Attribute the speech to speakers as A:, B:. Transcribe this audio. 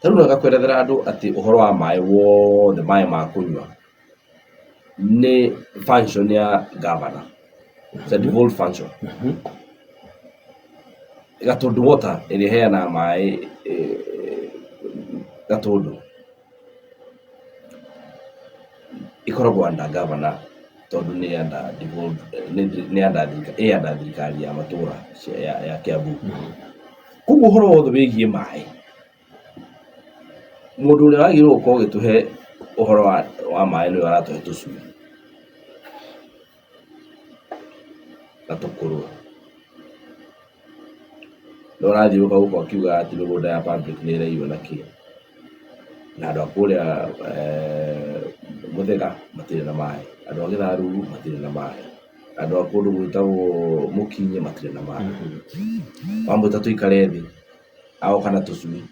A: Ta rĩu no wega kwerethera andũ atĩ ũhoro wa maĩ wothe, maĩ ma kũnyua nĩ function ya governor. It's a devolved function. Gatũndũ Water ĩrĩa ĩheanaga maĩ Gatũndũ ĩkoragwo under governor tondũ nĩ under devolved, nĩ under ĩ under thirikari ya matũra ya Kiambu. Koguo ũhoro wothe wĩgiĩ maĩ, mũndũ ũrĩa wagĩrĩirwo gũkorwo ũgĩtũhe ũhoro wa maĩ nĩwe ũratũhe tũcui na tũkũrwe. Nĩwe ũrathiũrũrũka gũkũ akiuga atĩ mĩgũnda ya public nĩ ĩraiywo na kĩ, na andũ a kũrĩa Mũthĩga matirĩ na maĩ, andũ a Gĩtharuru matirĩ na maĩ. Andũ a kũndũ gwĩtagwo Mũkinyi matirĩ na maĩ. Wamwĩta tũikare thĩ, agoka na tũcui.